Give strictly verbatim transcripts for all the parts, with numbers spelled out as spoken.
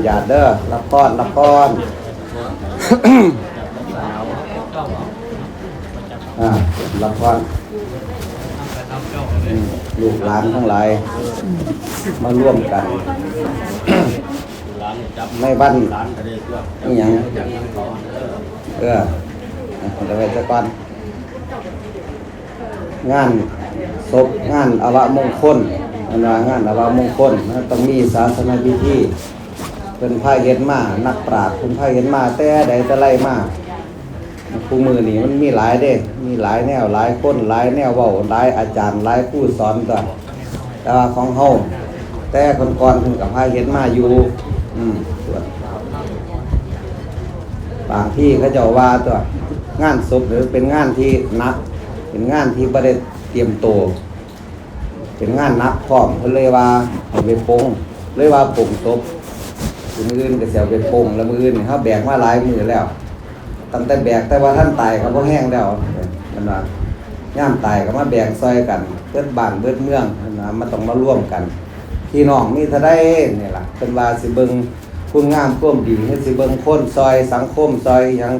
ญาติเด้อ รับพร รับพร อ่า รับพร อืม ลูกหลานทั้งหลาย มาร่วมกัน ในวัน อีหยัง เออ เอาไว้ซะก่อน งานศพ งานอวมงคล มันว่างานอวมงคล มันต้องมีศาสนพิธี เพิ่นพาเฮ็ดมา นักปราชญ์เพิ่นพาเฮ็ดมา แต่ใดแต่ไรมา คู่มื้อนี้มันมีหลายเด้ มีหลายแนว หลายคน หลายแนวเว้า หลายอาจารย์ หลายครูสอนตัว แต่ว่าของเฮา แต่ก่อนๆเพิ่นก็พาเฮ็ดมาอยู่ อืม บางทีเขาเจ้าว่าตัว งานศพหรือเป็นงานที่หนัก เป็นงานที่บ่ได้เตรียมตัว เป็นงานหนักพร้อม เพิ่นเลยว่าให้ไปปลง เลยว่าปลงศพ มื้ออื่นก็สิเอาไปปลง แล้วมื้ออื่นนี่เฮาแบกมาหลายมื้อแล้ว ตั้งแต่แบกแต่ว่าทันตายก็บ่แฮงแล้ว มันว่ายามตายก็มาแบกซอยกัน เบิดบ้านเบิดเมือง มันว่ามันต้องมารวมกัน พี่น้องมีเท่าใดนี่ล่ะ เพิ่นว่าสิเบิ่งคุณงามความดี เพิ่นสิเบิ่งคนซอยสังคมซอยหยัง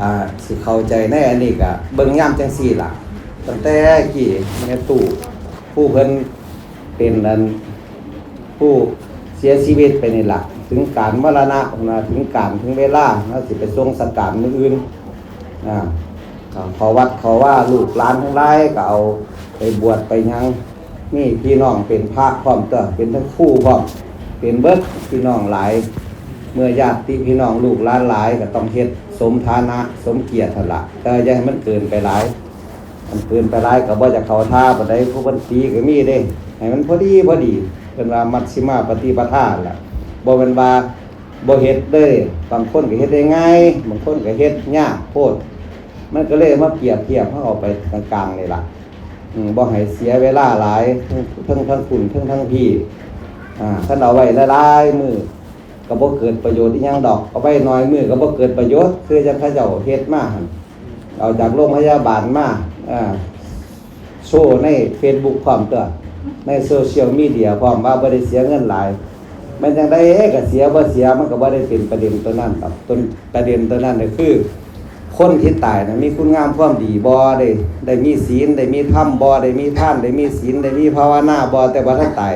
อ่า สิเข้าใจในอันนี้ก็เบิ่งยามจังซี่ล่ะ ตั้งแต่กี้แม่ตู้ผู้เพิ่นเป็นอัน ผู้เสียชีวิตไปนี่ล่ะ ถึงการมรณะนะ ถึงการถึงเวลา เฮาสิไปส่งสังขารมื้ออื่น อ่า เข้าวัดเข้าวา ลูกหลานทั้งหลายก็เอาไปบวชไปหยัง มีพี่น้องเป็นพระพร้อมตัว เป็นทั้งครูพร้อม เป็นเบิดพี่น้องหลาย เมื่อญาติพี่น้องลูกหลานหลายก็ต้องเฮ็ดสมฐานะสมเกียรติหั่นล่ะ แต่อย่าให้มันเกินไปหลาย มันเกินไปหลายก็บ่อยากเข้าท่าปานใด ผู้เพิ่นตีก็มีเด้ ให้มันพอดีพอดี เพิ่นว่ามัชฌิมาปฏิปทาล่ะ บ่แม่นว่าบ่เฮ็ดเด้ บางคนก็เฮ็ดได้ง่าย บางคนก็เฮ็ดยากโพด มันก็เลยมาเปรียบเทียบเฮาเอาไปกลางๆนี่ล่ะ อืม บ่ให้เสียเวลาหลาย ทั้ง ทั้ง ทั้งคุณ ทั้ง ทั้งพี่ อ่า คันเอาไว้หลายๆมื้อ ก็บ่เกิดประโยชน์อีหยังดอก เอาไว้น้อยมื้อก็บ่เกิดประโยชน์ คือจั่งเขาเจ้าเฮ็ดมาหั่น เอาจากโรงพยาบาลมา อ่า โชว์ในเฟซบุ๊กพร้อมตัว ในโซเชียลมีเดียพร้อมว่าบ่ได้เสียเงินหลาย แม่นจั่งใดก็เสียบ่เสีย มันก็บ่ได้เป็นประเด็นตัวนั้นดอก ต้นประเด็นตัวนั้นก็คือ คนที่ตายน่ะมีคุณงามความดีบ่ ได้ ได้มีศีล ได้มีธรรมบ่ ได้มีทาน ได้มีศีล ได้มีภาวนาบ่ แต่ว่าถ้าตาย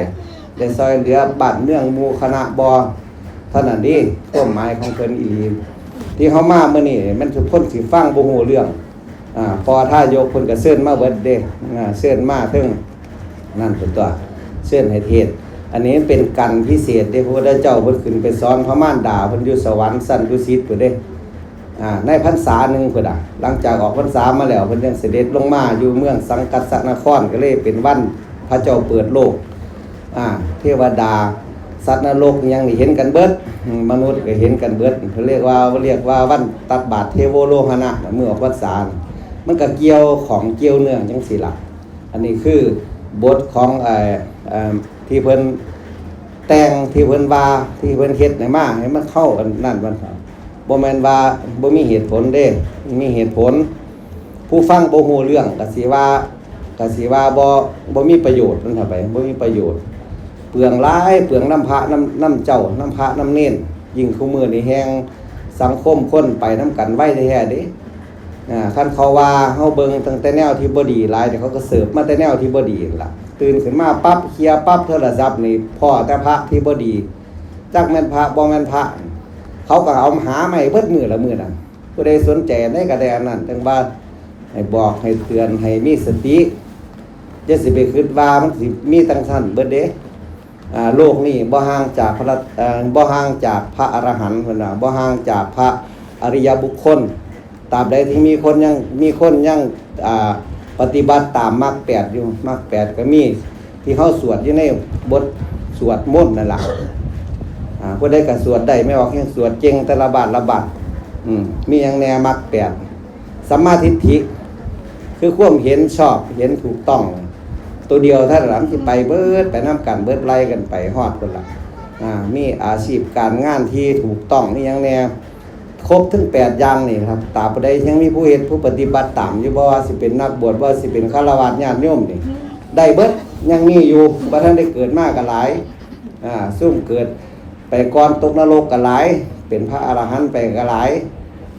ได้ซอยเหลือบ้านเมืองหมู่คณะบ่ เท่านั้นเด้ ความหมายของเพิ่นอีหลี ที่เฮามามื้อนี้มันทุกคนสิฟังบ่ฮู้เรื่อง อ่า พอทายกเพิ่นก็เชิญมาเบิดเด้ อ่า เชิญมาเทิงนั่นเพิ่นตัว เชิญให้เทศน์ อันนี้เป็นกันพิเศษเด้ พระพุทธเจ้าเพิ่นขึ้นไปสอนพระมารดาเพิ่นอยู่สวรรค์ชั้นดุสิตพุ้นเด้ อ่า ในพรรษาหนึ่งพุ้นน่ะ หลังจากออกพรรษามาแล้ว เพิ่นยังเสด็จลงมาอยู่เมืองสังกัสสนคร ก็เลยเป็นวันพระเจ้าเปิดโลก อ่า เทวดา สัตว์นรกอิหยังนี่เห็นกันเบิด อืม มนุษย์ก็เห็นกันเบิด เพิ่นเรียกว่า เรียกว่าวันตักบาตรเทโวโรหณะ มื้อออกพรรษา มันก็เกี่ยวของเกี่ยวเนื่องจั่งซี้ล่ะ อันนี้คือบทของ เอ่อ เอ่อ ที่เพิ่นแต่ง ที่เพิ่นว่า ที่เพิ่นเฮ็ดให้มา ให้มันเข้ากันนั่นมัน บ่แม่นว่าบ่มีเหตุผลเด้ มีเหตุผล ผู้ฟังบ่ฮู้เรื่องก็สิว่า ก็สิว่าบ่ บ่มีประโยชน์ มันเท่าไป บ่มีประโยชน์ เปลืองหลาย เปลืองนำพระนำ นำเจ้า นำพระนำเณร ยิ่งคุมื้อนี้แฮ่งสังคมคนไปนำกันไวแท้ๆเด้ อ่า คันเขาว่าเฮาเบิ่งตั้งแต่แนวที่บ่ดีหลาย เดี๋ยวเขาก็เสิร์ฟมาแต่แนวที่บ่ดีนั่นล่ะ ตื่นขึ้นมาปั๊บ เคลียร์ปั๊บ โทรศัพท์นี่พ้อแต่พระที่บ่ดี จักแม่นพระบ่แม่นพระ เขาก็เอาหามาให้เบิดมื้อละมื้อนั้น ผู้ใดสนใจอันใดก็ได้อันนั้น จั่งว่าให้บอกให้เตือนให้มีสติ อย่าสิไปคิดว่ามันสิมีจั่งซั่นเบิดเด้ อ่า โลกนี้บ่ห่างจากพระรัต- เอ่อ บ่ห่างจากพระอรหันต์ เพิ่นว่า บ่ห่างจากพระอริยบุคคล ตราบใดที่มีคนยัง มีคนยัง อ่า ปฏิบัติตามมรรคแปดอยู่ มรรคแปดก็มี ที่เฮาสวดอยู่ในบทสวดมนต์นั่นล่ะ อ่า ผู้ใดก็สวดได้ แม่ออกแฮงสวดเก่งแต่ละบาทละบาท อืม มีหยังแน่ มรรคแปด สัมมาทิฏฐิ คือความเห็นชอบ เห็นถูกต้อง ตัวเดียวเท่านั้นล่ะ มันสิไปเบิด ไปนำกันเบิด ไล่กันไปฮอดพุ้นล่ะ อ่า มีอาชีพการงานที่ถูกต้อง มีหยังแน่ ครบทั้งแปดอย่างนี่ครับ ตราบใดยังมีผู้เฮ็ดผู้ปฏิบัติตามอยู่ บ่ว่าสิเป็นนักบวช บ่ว่าสิเป็นฆราวาสญาติโยมนี่ ได้เบิด ยังมีอยู่ บ่ทันได้เกิดมาก็หลาย อ่า ซุมเกิด ไปก่อนตกนรกก็หลาย เป็นพระอรหันต์ไปก็หลาย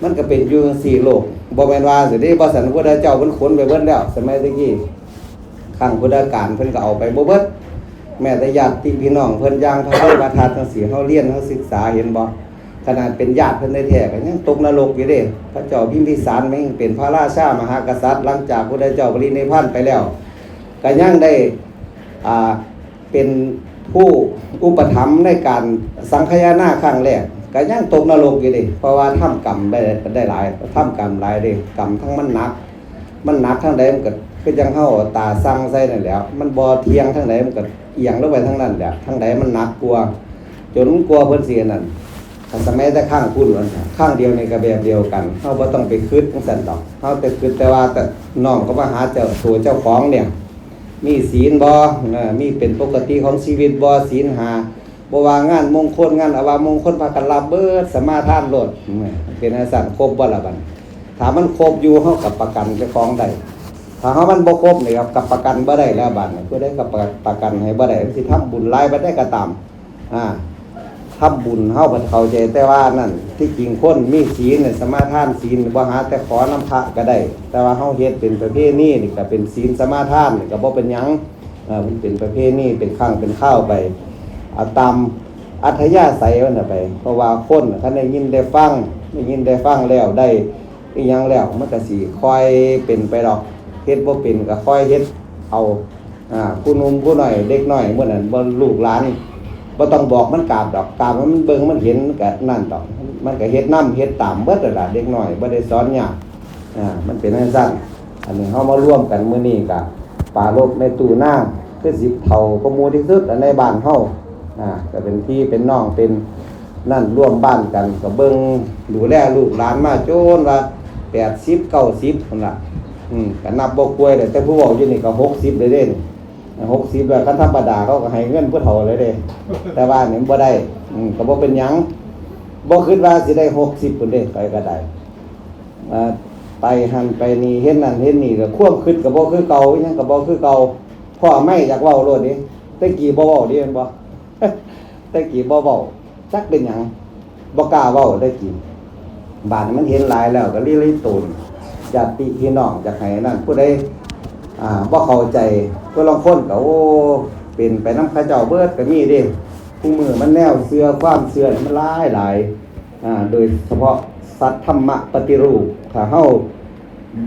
มันก็เป็นอยู่จั่งซี้โลก บ่แม่นว่าสิเด้ บ่ซั่นพุทธเจ้าเพิ่นขนไปเบิดแล้ว สมัยตะกี้ ครั้งพุทธกาลเพิ่นก็เอาไปบ่เบิด แม้แต่ญาติพี่น้องเพิ่นอย่างพระเทวทัตจั่งซี้ เฮาเรียนเฮาศึกษาเห็นบ่ ขนาดเป็นญาติเพิ่นแท้ๆก็ยังตกนรกอยู่เด้ พระเจ้าพิมพิสารแม่งเป็นพระราชามหากษัตริย์ หลังจากพุทธเจ้าปรินิพพานไปแล้ว ก็ยังได้ อ่า เป็นผู้อุปถัมภ์ในการสังคายนาครั้งแรก ก็ยังตกนรกอยู่เด้ เพราะว่าทำกรรมได้ ได้หลาย ทำกรรมหลายเด้ กรรมทั้งมันหนัก มันหนักทางใดมันก็คือจั่งเฮาเอาตาสั่งใส่นั่นแหละ มันบ่เที่ยงทางใดมันก็เอียงลงไปทางนั้นแหละ ทางใดมันหนักกว่า จนกว่าเพิ่นสิอันนั้น ถ้าสมัยแต่ครั้งพุ้นว่าซั่น ครั้งเดียวนี่ก็แบบเดียวกัน เฮาบ่ต้องไปคิดจั่งซั่นดอก เฮาแต่คิดแต่ว่าแต่น้อมเข้ามาหาเจ้าตัวเจ้าของเนี่ย มีศีลบ่ เอ่อ มีเป็นปกติของชีวิตบ่ ศีลห้า บ่ว่างานมงคลงานอวมงคลพากันรับเบิด สมาทานโลด เป็นจั่งซั่น ครบบ่ล่ะบัดนี้ ถ้ามันครบอยู่ เฮาก็ประกันเจ้าของได้ ถ้าเฮามันบ่ครบนี่ครับ ก็ประกันบ่ได้แล้วบัดนี้ ผู้ใดก็ประ ประกันให้บ่ได้ มันสิทำบุญหลายปานใดก็ตาม อ่า ทำบุญเฮาบัดเข้าใจ แต่ว่านั่น ที่จริงคนมีศีลเนี่ย สมาทานศีลบ่หาแต่ขอนำพระก็ได้ แต่ว่าเฮาเฮ็ดเป็นประเพณีนี่ก็เป็นศีลสมาทานนี่ก็บ่เป็นหยัง เอ่อ มันเป็นประเพณีเป็นครั้งเป็นคราวไป เอาตามอัธยาศัยมันน่ะไป เพราะว่าคนคันได้ยินได้ฟัง ได้ยินได้ฟังแล้วได้อิหยังแล้ว มันก็สิค่อยเป็นไปดอก เฮ็ดบ่เป็นก็ค่อยเฮ็ดเอา อ่า ผู้หนุ่มผู้น้อยเด็กน้อยมื้อนั้นบ่ ลูกหลาน บ่ต้องบอกมันกราบดอก กราบให้มันเบิ่งมันเห็นมันก็นั่นดอก มันก็เฮ็ดนำเฮ็ดตามเบิดนั่นล่ะ เด็กน้อยบ่ได้สอนยาก อ่า มันเป็นจั่งซั่น อันนี้เฮามารวมกันมื้อนี้ก็ปรารภแม่ตู้นาง คือสิเฒ่ากว่าหมู่ที่สุดในบ้านเฮา อ่า ก็เป็นพี่เป็นน้องเป็นนั่น ร่วมบ้านกัน ก็เบิ่งดูแลลูกหลานมาจนว่าแปดสิบ เก้าสิบ พุ้นล่ะ อืม ก็นับบ่ถ้วนแล้ว แต่ผู้เว้าอยู่นี่ก็หกสิบเลยเด้ หกสิบแล้ว คันธรรมดาเขาก็ให้เงินผู้เฒ่าเลยเด้ แต่ว่านี่มันบ่ได้ อืม ก็บ่เป็นหยัง บ่คิดว่าสิได้หกสิบพุ้นเด้ ไปก็ได้ เอ่อ ไปหั่นไปนี่ เฮ็ดนั่นเฮ็ดนี่ ก็ความคิดก็บ่คือเก่า อิหยังก็บ่คือเก่า พ้อไมค์อยากเว้าโลดเด้ แต่กี้บ่เว้าเด้ แม่นบ่ แต่กี้บ่เว้า จักเป็นหยัง บ่กล้าเว้าแต่กี้ บาดนี้มันเห็นหลายแล้ว ก็เลย เลยโตน ญาติพี่น้องอยากให้นั่น ผู้ใด อ่า บ่เข้าใจ ผู้ลางคนก็ โอ้ เป็นไปนำเขาเจ้าเบิดก็มีเด้ คู่มื้อมันแนวเชื่อ ความเชื่อนี่มันหลายหลาย อ่า โดยเฉพาะสัตว์ธรรมะปฏิรูป ถ้าเฮา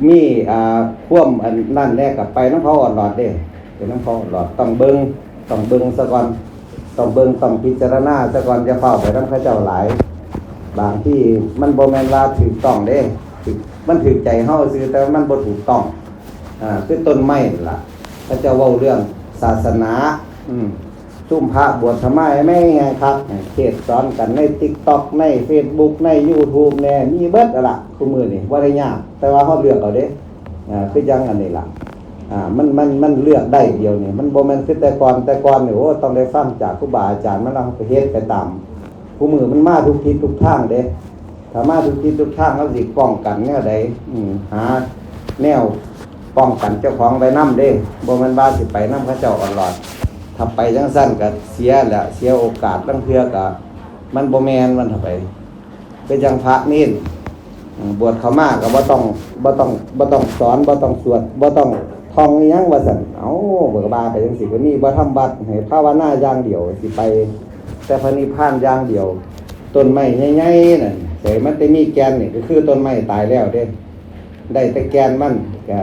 มี อ่า ความอันนั้นแน่ก็ไปนำเขาออดลอดเด้ ไปนำเขาออดลอด ต้องเบิ่ง ต้องเบิ่งซะก่อน ต้องเบิ่ง ต้องพิจารณาซะก่อน อย่าฟ้าวไปนำเขาเจ้าหลาย บางทีมันบ่แม่นว่าถูกต้องเด้ ถูก มันถูกใจเฮาซื่อ แต่มันบ่ถูกต้อง อ่า คือต้นไม้นั่นล่ะ เขาเจ้าเว้าเรื่องศาสนา อืม ซุมพระบวชสมัยใหม่แฮงคัก เทศน์สอนกันใน TikTok ใน Facebook ใน YouTube แน่ มีเบิดนั่นล่ะ คู่มื้อนี่บ่ได้ยาก แต่ว่าเฮาเลือกเอาเด้ อ่า คือจั่งอันนี้ล่ะ อ่า มัน มัน มันเลือกได้เดี๋ยวนี้ มันบ่แม่นคือแต่ก่อน แต่ก่อนนี่ โอ้ ต้องได้ฟังจากครูบาอาจารย์มาแล้ว เฮาก็เฮ็ดไปตาม คู่มื้อมันมาทุกทิศทุกทางเด้ ถ้ามาทุกทิศทุกทาง เฮาสิป้องกันแนวใด อืม หาแนวป้องกันเจ้าของไว้นำเด้ บ่แม่นว่าสิไปนำเขาเจ้าออดลอด ถ้าไปจั่งซั่นก็เสียแหละ เสียโอกาส ลางเทื่อก็มันบ่แม่น มันถ้าไป คือจั่งพระเณร อืม บวชเข้ามาก็บ่ต้อง บ่ต้อง บ่ต้องสอน บ่ต้องสวด บ่ต้องท่องอิหยังว่าซั่น เอ้า เบิกบาไปจั่งซี้ก็มี บ่ทำวัด ให้ภาวนาอย่างเดียว สิไปแต่พระนิพพานอย่างเดียว ต้นไม้ใหญ่ๆนั่น แต่มันแต่มีแก่นนี่ ก็คือต้นไม้ตายแล้วเด้ ได้แต่แก่นมันก็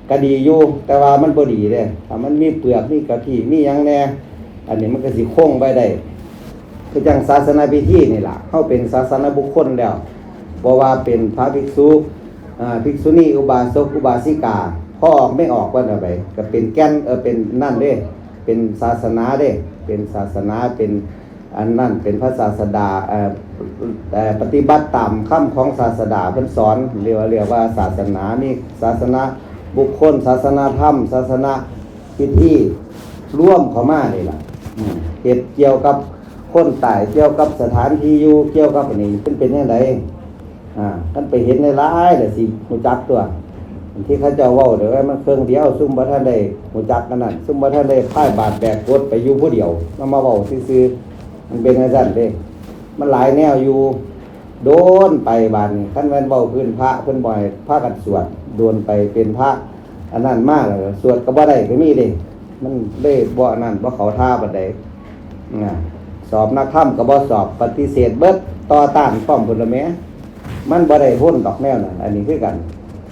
ก็ดีอยู่ แต่ว่ามันบ่ดีเด้ ถ้ามันมีเปลือก มีกะทิ มีหยังแน่ อันนี้มันก็สิคงไว้ได้ คือจั่งศาสนาพิธีนี่ล่ะ เฮาเป็นศาสนบุคคลแล้ว บ่ว่าเป็นพระภิกษุ อ่า ภิกษุณี อุบาสก อุบาสิกา พอออกไม่ออกว่าเอาไป ก็เป็นแก่น เออ เป็นนั่นเด้ เป็นศาสนาเด้ เป็นศาสนา เป็น อันนั้นเป็นพระศาสดา เอ่อ เอ่อ ปฏิบัติตามคำของศาสดาเพิ่นสอน เรียกว่า เรียกว่าศาสนา มีศาสนาบุคคล ศาสนาธรรม ศาสนาพิธี รวมเข้ามานี่ล่ะ อืม เฮ็ดเกี่ยวกับคนตาย เกี่ยวกับสถานที่อยู่ เกี่ยวกับอันนี้ เพิ่นเป็นจั่งใด อ่า คันไปเห็นหลายๆ แล้วสิรู้จักตั๊ว ที่เขาเจ้าเว้าเดี๋ยวมันเครื่องเดียว ซุมบ่ทันได้รู้จักอันนั้น ซุมบ่ทันได้พายบาตรแบกกรดไปอยู่ผู้เดียว มันมาเว้าซื่อ มันเป็นจังซั่นเด้ มันหลายแนวอยู่ โดนไปบาดนี้ คันแม่นเว้าพื้นพระ เพิ่นบ่ให้พากันสวด โดนไปเป็นพระ อันนั้นมาแล้ว สวดก็บ่ได้ก็มีเด้ มันเลยบ่อันนั้น บ่เข้าท่าปานใด นะ สอบนักธรรมก็บ่สอบ ปฏิเสธเบิด ต่อต้านพร้อมพุ้นละแหม มันบ่ได้พ้นดอกแนวนั้น อันนี้คือกัน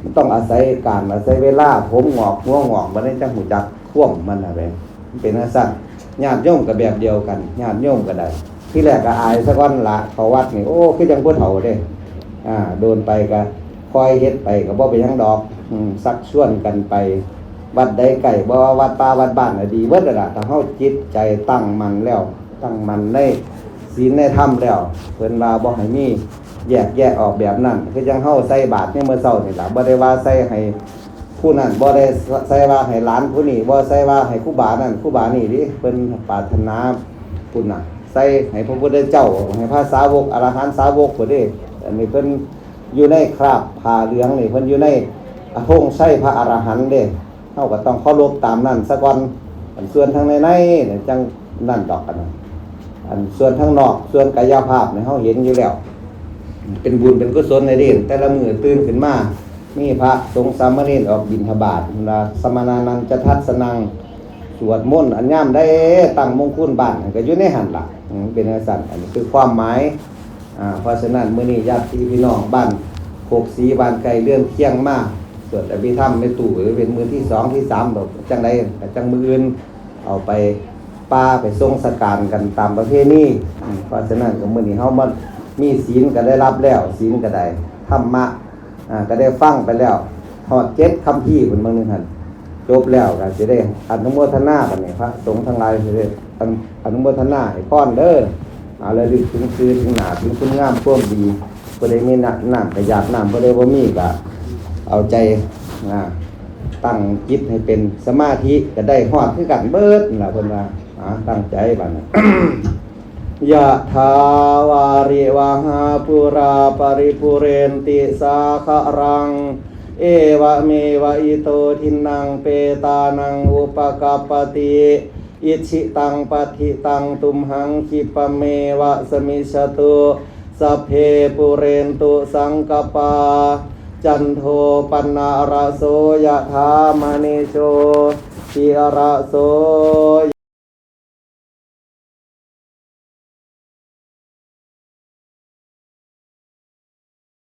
มันต้องอาศัยการ อาศัยเวลา ผมงอก หัวงอก บัดนี้จั่งฮู้จักความมันน่ะแหม มันเป็นจั่งซั่น ญาติโยมก็แบบเดียวกัน ญาติโยมก็ได้ ทีแรกก็อายซะก่อนละ เข้าวัดนี่ โอ้ คือจั่งผู้เฒ่าเด้ อ่า โดนไปก็คอยเฮ็ดไปก็บ่เป็นหยังดอก อืม ชักชวนกันไป วัดใดใกล้ บ่ว่าวัดป่าวัดบ้านน่ะดีเบิดนั่นล่ะ ถ้าเฮาจิตใจตั้งมั่นแล้ว ตั้งมั่นในศีลในธรรมแล้ว เพิ่นว่าบ่ให้มีแยกแยะออกแบบนั้น คือจั่งเฮาใส่บาตรในมื้อเช้านี่ล่ะ บ่ได้ว่าใส่ให้ผู้นั้น บ่ได้ใส่ว่าให้หลานผู้นี้ บ่ใส่ว่าให้ครูบานั่นครูบานี่เด้ เพิ่นปรารถนาพุ้นน่ะ ใส่ให้พระพุทธเจ้า ให้พระสาวก อรหันต์สาวกพุ้นเด้ อันนี้เพิ่นอยู่ในคราบผ้าเหลืองนี่ เพิ่นอยู่ในธงชัยพระอรหันต์เด้ เฮาก็ต้องเคารพตามนั้นซะก่อน อันส่วนทางในๆนี่จั่งนั่นดอก อันนั้น อันส่วนทางนอก ส่วนกายภาพนี่เฮาเห็นอยู่แล้ว เป็นบุญเป็นกุศลในเด้แต่ละมื้อตื่นขึ้นมา มีพระสงฆ์สามเณรออกบิณฑบาต เพิ่นว่า สมณานันจะทัสสนัง สวดมนต์ อันยามใดตั้งมงคลบ้านก็อยู่ในหั่นล่ะ อืม เป็นจั่งซั่น อันนี้คือความหมาย อ่า เพราะฉะนั้นมื้อนี้ญาติพี่น้องบ้านโคกศรี บ้านใกล้เรือนเคียงมา สวดอภิธรรมแม่ตู้ก็เป็นมื้อที่สองที่สามดอก จั่งใดก็จั่งมื้ออื่น เอาไปป่าไปส่งสการกันตามประเพณี อืม เพราะฉะนั้นก็มื้อนี้เฮามามีศีลก็ได้รับแล้ว ศีลก็ได้ ธรรมะ อ่า ก็ได้ฟังไปแล้ว ฮอดเจ็ดคัมภีร์พุ้น บางหนึ่งหั่น จบแล้วก็สิได้อนุโมทนากันนี่ พระสงฆ์ทั้งหลายสิได้อนุ อนุโมทนาให้พรเด้อ อ่า ระลึกถึงชื่อถึงหน้าถึงคุณงามความดี ผู้ใดมีน้ำ น้ำก็หยาดน้ำ ผู้ใดบ่มีก็เอาใจ อ่า ตั้งจิตให้เป็นสมาธิ ก็ได้ฮอดคือกันเบิดนั่นล่ะ เพิ่นว่า อ่า ตั้งใจบัดนี้ ยะถาวาริวหาปูราปริปูเรนติสาคะรัง เอวะเมวะอิโตทินนังเปตานังอุปกัปปติ อิชิตังปัตถิตังตุมหังคิปะเมวะสมิชชตุ สัพเพปูเรนตุสังกปา จันโทปันนะระโสยะถามณิโชติระโส